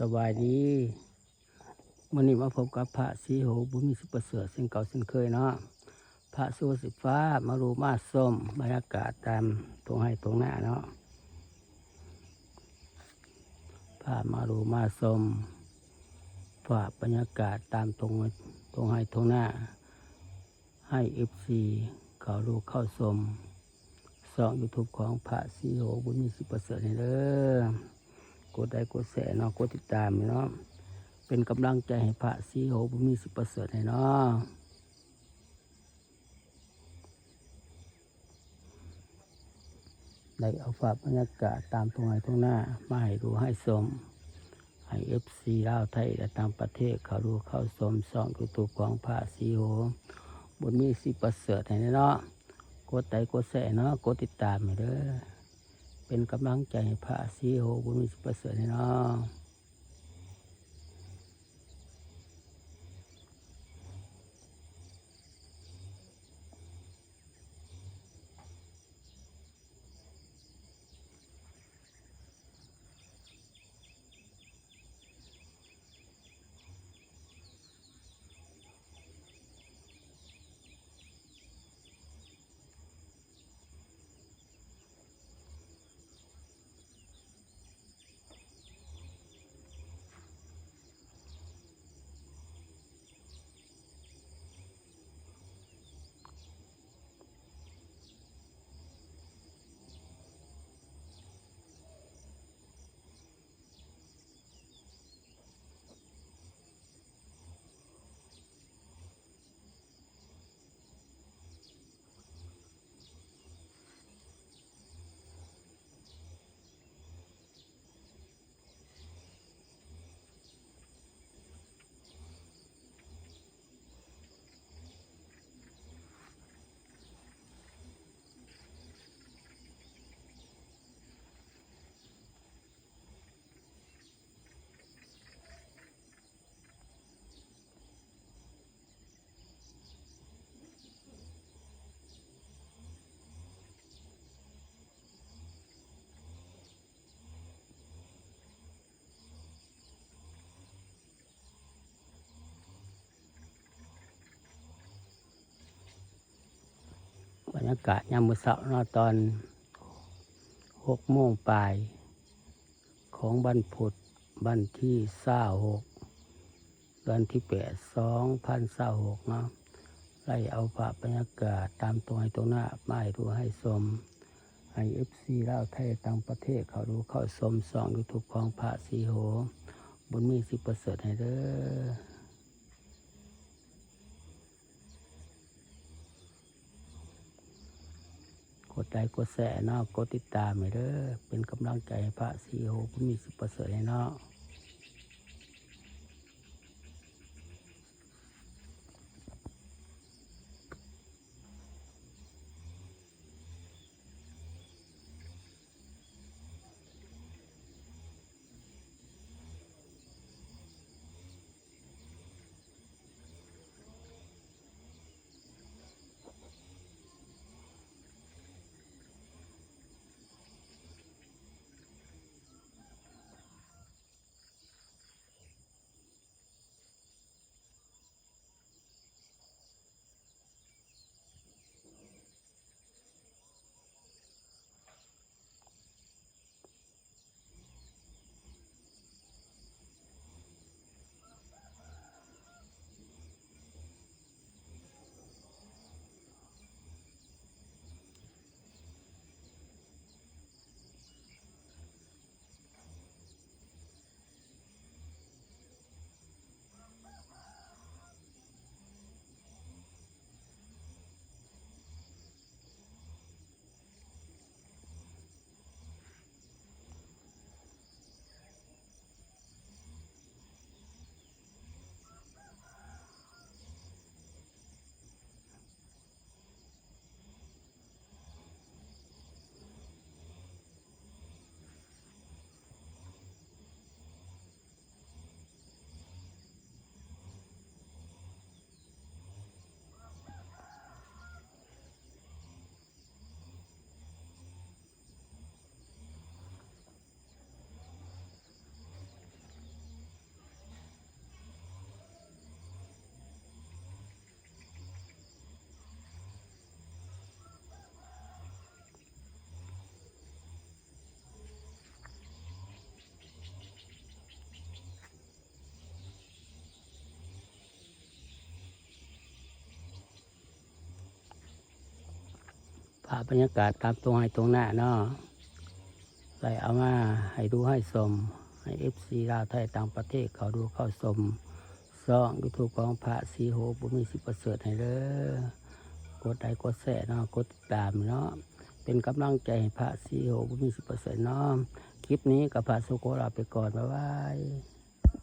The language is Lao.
ສະບາຍດີ ມື້ນີ້ມາພົບກັບພະສີໂຫ ບຸນມີ ສິບປະເສີດ ເຊັ່ນເກົ່າເຊັ່ນເຄີຍເນາະ. ພະສີໂຫຊິພາມາດູມາຊົມບັນຍາກາດຕາມທົ່ງໄຮ່ທົ່ງນາເນາະ, ພາມາດູມາຊົມພາບບັນຍາກາດຕາມທົ່ງ ທົ່ງໄຮ່ທົ່ງນາ ໃຫ້ເອັຟຊີເຂົ້າດູເຂົ້າຊົມຊ່ອງຢູທູບຂອງພະສີໂຫ ບຸນມີ ສິບປະເສີດ ໃຫ້ເດີ. ກົດໄລກົດແຊເນາະ, ກົດຕິດຕາມເນາະ, ເປັນກຳລັງໃຈໃຫ້ພະສີໂຫ ບຸນມີ ສິບປະເສີດ ໃຫ້ເນາະ. ໄດ້ເອົາພາບບັນຍາກາດຕາມທົ່ງໄຮ່ທົ່ງນາມາໃຫ້ດູໃຫ້ຊົມ ໃຫ້ເອັຟຊີລາວໄທ ແລະ ຕ່າງປະເທດເຂົ້າດູເຂົ້າຊົມຊ່ອງຢູທູບຂອງພະສີໂຫ ບຸນມີ ສິບປະເສີດ ໃຫ້ແດ່ເນາະ. ກົດໄລກົດແຊເນາະ, ກົດຕິດຕາມໃຫ້ເດີ, ເປັນກຳລັງໃຈໃຫ້ພະສີໂຫ ບຸນມີ ສິບປະເສີດ ໃຫ້ເນາະ. ບັນຍາກາດຍາມມື້ເຊົ້າເນາະ, ຕອນຫົກໂມງປາຍຂອງວັນພຸດ ວັນທີຊາວຫົກ ເດືອນທີແປດ ສອງພັນຊາວຫົກເນາະ, ໄດ້ເອົາພາບບັນຍາກາດຕາມທົ່ງໄຮ່ທົ່ງນາມາໃຫ້ດູໃຫ້ຊົມ ໃຫ້ເອັຟຊີລາວໄທ ຕ່າງປະເທດເຂົ້າດູເຂົ້າຊົມຊ່ອງຢູທູບຂອງພະສີໂຫ ບຸນມີ ສິບປະເສີດ ໃຫ້ເດີ. ກົດໄລກົດແຊເນາະ, ກົດຕິດຕາມໃຫ້ເດີ, ເປັນກຳລັງໃຈໃຫ້ພະສີໂຫ ບຸນມີ ສິບປະເສີດ ໃຫ້ເນາະ. ສ ພາບບັນຍາກາດຕາມທົ່ງໄຮ່ທົ່ງນາເນາະ ໄດ້ເອົາມາໃຫ້ດູໃຫ້ຊົມ ໃຫ້ເອັຟຊີລາວໄທຕ່າງປະເທດເຂົ້າດູເຂົ້າຊົມຊ່ອງຢູທູບຂອງພະສີໂຫ ບຸນມີ ສີປະເສີດ ໃຫ້ເດີ. ກົດໄລກົດແຊເນາະ ກົດຕິດຕາມເນາະ ເປັນກຳລັງໃຈໃຫ້ພະສີໂຫ ບຸນມີ ສີປະເສີດ ເນາະ. ຄລິບນີ້ກະພະສຸໂກລາໄປກ່ອນ ບາຍບາຍ.